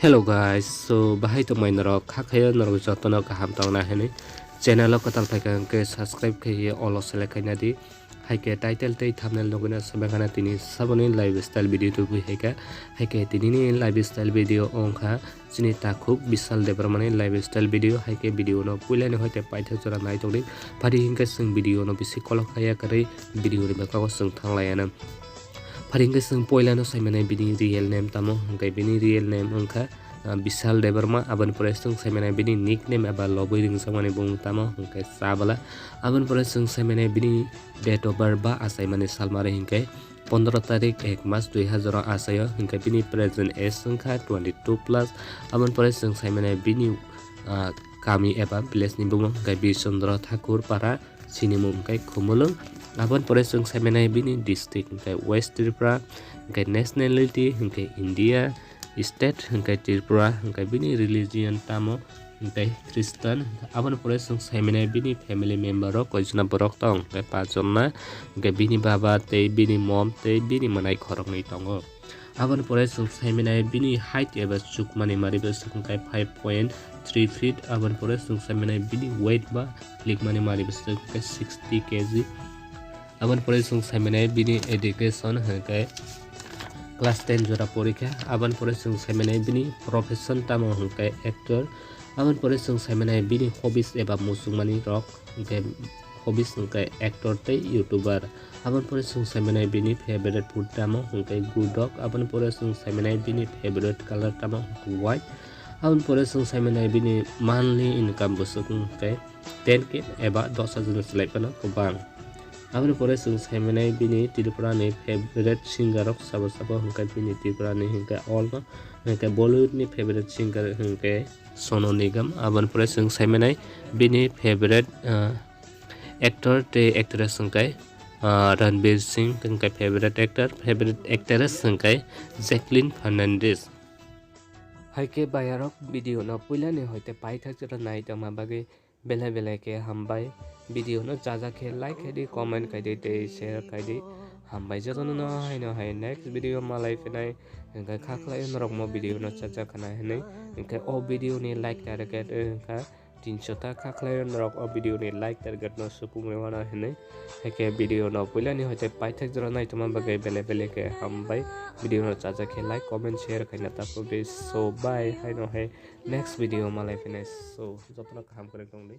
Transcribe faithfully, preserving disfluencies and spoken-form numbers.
Hello guys, so bahai tongmai norok, kha khayo norok jotono kaham tongna hinwi channel o kwtal phaikha hwnkhe subscribe khaiwi all o select khaina di. Haikhe title tei thumbnail nugwino swbaikhana tini saboni lifestyle video tubui haikha. Haikhe tinini lifestyle video wngkha chini takhuk Bishal Debbarmani lifestyle video. Haikhe video no puilani hoite paithak jora naitokdi. Phadi hinkhe chwng video no bisi kolok khaiya kwrwi video ni bwkhago chwng thanglaianw. Phadi hinkhe chwng poilano saimanai bini real name tamo, hinkhe bini real name wngkha ah, Bishal Debbarma, aboni pore chwng saimanai bini nickname eba lobwi ringjakmani bumung tamo hwnkhe Chabla. Aboni pore chwng saimanai bini date of birth ba achaimani salmari hwnkhe pondro tarik ek mas dui hazar o achaio, hwnkhe bini present age wngkha twenty two plus. Aboni pore chwng saimanai bini ah, kami eba village ni bumung hwnkhe Birchandra Thakur Para, sinimung hwnkhe Khumulwng. Aboni pore chwng saimanai bini district hwnkhe West Tripura, hwnkhe nationality hwnkhe India, state hwnkhe Tripura, hwnkhe bini religion tamo hwnkhe Christian. Aboni pore chwng saimanai bini family member rok koijona borok tong hwnkhe pachjonna, hwnkhe bini baba tei bini mom tei bini mwnai khoroknwi tongo. Aboni pore chwng saimanai bini height eba chukmani mari bwswk hwnkhe five point three feet. Aboni pore chwng saimanai bini weight ba likmani mari bwswk hwnkhe sixty K G. Aboni pore chwng saimanai bini education hwnkhe class ten jora porikha. Aboni pore chwng saimanai bini profession tamo hwnkhe actor. Aboni pore chwng saimanai bini hobbies eba muchungmani rok hwnkhe hobbies hwnkhe actor tei youtuber. Aboni pore chwng saimanai bini favorite food tamo hwnkhe gudok. Aboni pore chwng saimanai bini favorite color tamo hwnkhe white. Aboni pore chwng saimanai bini monthly income bwswk hwnkhe ten K eba dos hajar ni slai phano kwbang. Aboni pore chwng saimanai bini Tripura ni favorite singer rok sabo sabo hwnkhe bini Tripura ni hwnkhe all no hwnkhe Bollywood ni favorite singer hwnkhe Sonu Nigam. Aboni pore chwng saimanai bini favorite ah, actor tei actress hwnkhe ah, Ranveer Singh hwnkhe favorite actor, favorite actress hwnkhe Jacqueline Fernandez. Haikhe bayarok video no puilani hoite paithak jora nai tongma bagwi belai belai khe hambai. Video no chajakhe like khaidi, comment khaidi tei share khaidi. Hambai jotono no haino hai next video malai phinai hwnkhe kha khlai norok mo video no chajak khana hinwi. Hwnkhe o video ni like target wngkha tinso ta, kha khlai norok o video ni like target no supung rwmano hinwi. Haikhe video no puilani hoite paithak jora naitoma bagwi belai belai khe hambai. Video no chajakhe like, comment, share khaina tapukdi. So bye, haino hai next video malai phinai. So jotono kaham kwrwng tongdi.